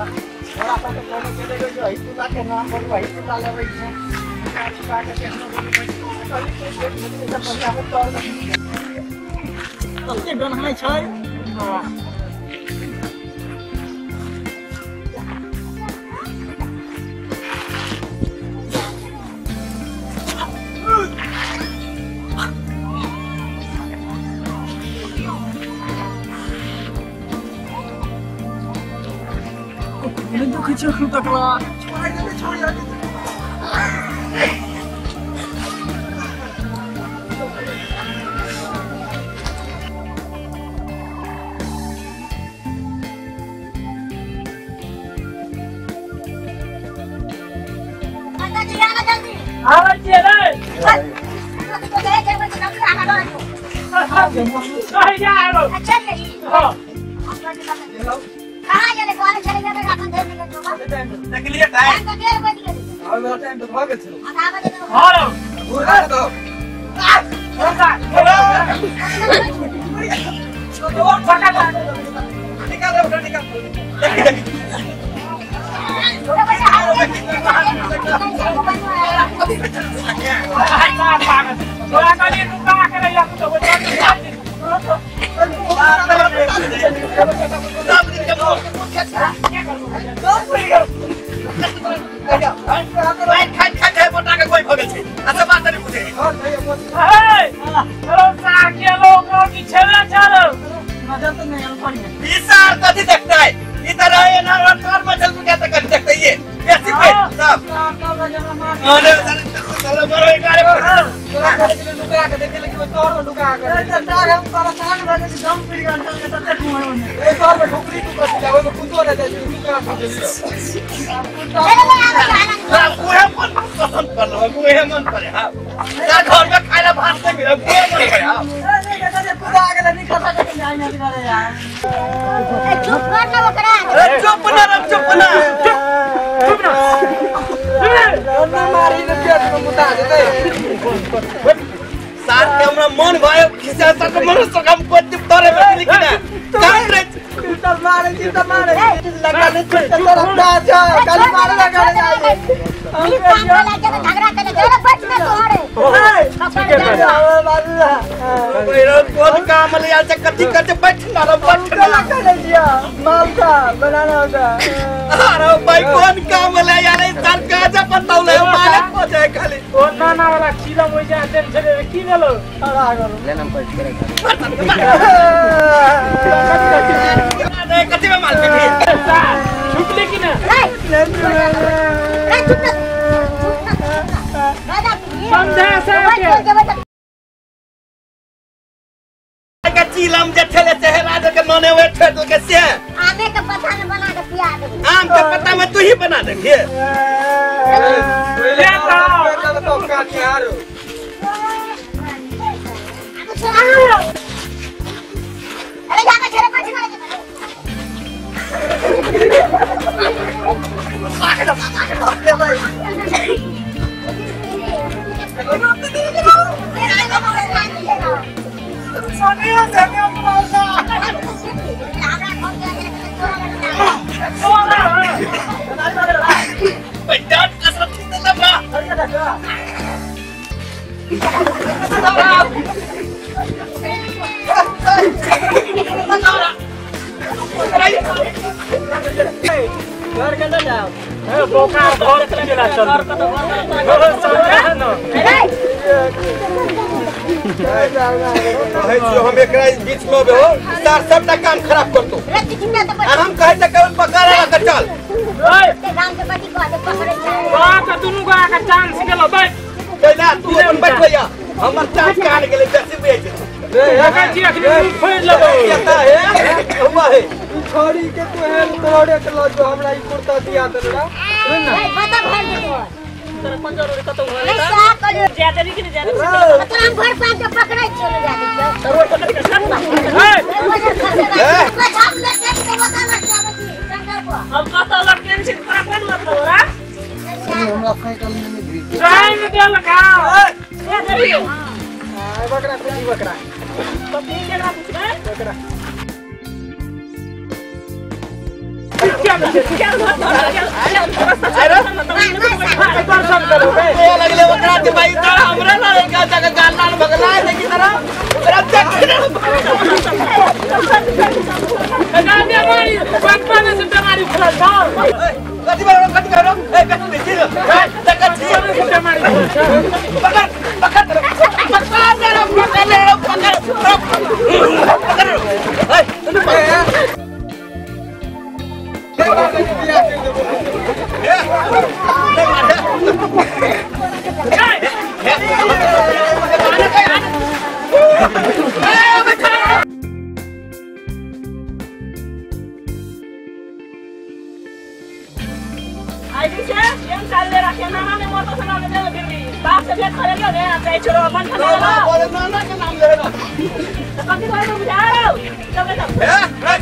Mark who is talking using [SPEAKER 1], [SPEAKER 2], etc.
[SPEAKER 1] थोड़ा सा तो कोनो के लेबै जो हितुला के नाम बोलू हितुला लेबै छै का के केहनो बोलू कहली के गेट में सब बढ़िया हो तोर कते गन्हाय छै। हां देखै तकला छोड़ दे छोड़ दे।
[SPEAKER 2] आबै छियै रे कहि जा आरो हां
[SPEAKER 3] कहां गेले कॉलेज चले गेले अखन धरि गेल जोबा
[SPEAKER 4] देखलिए टाइम
[SPEAKER 3] त 1:30 बज गेल।
[SPEAKER 4] हां टाइम त भ गेल छौ।
[SPEAKER 3] आधा बजे तो
[SPEAKER 2] हां रौ
[SPEAKER 4] घुरा दो निकाल दे निकाल
[SPEAKER 2] तोरा कहलिए नुका के रहिया तू तो
[SPEAKER 3] चुप कर ना बकरा।
[SPEAKER 4] चुप ना चुप ना
[SPEAKER 2] चुप ना
[SPEAKER 1] ना मारी ने पेट में मुता देते
[SPEAKER 4] सार के हमरा मन भयो खिसा सर के मन सो काम को चुप तोरे में लिखना काम रे
[SPEAKER 1] चिंता मारे लगा ले तोरा जा काली मारे लगा ले
[SPEAKER 3] काम वाला के झगड़ा करे जरा बच ना तोरे
[SPEAKER 2] ठीक है
[SPEAKER 4] कोई कोन काम ले आ कथि कथि बैठ ना रे बैठ ना
[SPEAKER 1] लगा ले दिया माल का बनाना होता।
[SPEAKER 4] अरे भाई कौन काम ले यार सार का बताऊ ले मालक हो जाए खाली
[SPEAKER 2] ओ नाना वाला खिलम हो जाए देन छले की भेलो
[SPEAKER 1] अरे करू
[SPEAKER 4] ले नाम पर करे नहीं कथि में माल पे
[SPEAKER 2] छुपले की ना
[SPEAKER 3] रे चुप ना दादा
[SPEAKER 2] समझा
[SPEAKER 4] के चिलम जे छले चेहरा के मने वे ठेल के से
[SPEAKER 3] आमे के पत्ता में बना के पिया दे।
[SPEAKER 4] आम के पत्ता में तू ही बना दे हे
[SPEAKER 2] ले
[SPEAKER 1] तो का यार।
[SPEAKER 3] अरे जा के छेरे पर छेरे
[SPEAKER 1] घर के जाओ
[SPEAKER 2] बोका घर के चला चल
[SPEAKER 4] कहै छियो हम एकरा बीच में हो सार सबटा काम खराब करतो आ हम कहै त केवल पकड़ के चल
[SPEAKER 3] राम के पति को पकड़े
[SPEAKER 2] का दुनु का के चांस गेलो बैठ
[SPEAKER 4] कैला तू अपन बैठ भैया हमर चांस कान गेलै जैसे बुझै छै
[SPEAKER 2] देखै छी अखनी मुंह फोड़ लेबो
[SPEAKER 4] केता हे हुआ हे
[SPEAKER 1] छोड़ी के तू हेल तोड़े के ल जो हमरा ई कुर्ता दिया देला
[SPEAKER 3] ना बता भर दे
[SPEAKER 5] तोरा कोन जरूरी कतौ होले
[SPEAKER 3] नहीं सा करियो
[SPEAKER 5] ज्यादा नहीं कि ज्यादा
[SPEAKER 3] तो हम घर पर के पकड़ै चलो जा
[SPEAKER 5] तोर पकड़ के साथ
[SPEAKER 3] ए
[SPEAKER 5] हम कतौ लटकेन छी तोरा कोन मतलब रा
[SPEAKER 1] हमरा साइकिल में घिस
[SPEAKER 2] टाइम देल का
[SPEAKER 5] ए देली
[SPEAKER 1] हां बकरा पूछी बकरा
[SPEAKER 5] तो ठीक है ना पूछबे
[SPEAKER 1] बकरा
[SPEAKER 2] चल चल
[SPEAKER 4] अरे
[SPEAKER 2] दर्शन करो
[SPEAKER 4] ए लगले ओकरा दे भाई तारा हमरा ना का जगह गाल लाल भगला है देखी तरह ओकरा देख
[SPEAKER 2] ना बीमारी बचपन से बीमारी फैल था।
[SPEAKER 4] कथि करो कथि करो ए कथि बेची तक
[SPEAKER 2] से बीमारी फैल।
[SPEAKER 4] पकड़ पकड़ पकड़ पकड़ पकड़ पकड़ ए तू पकड़ नाना के नाम ले लो ए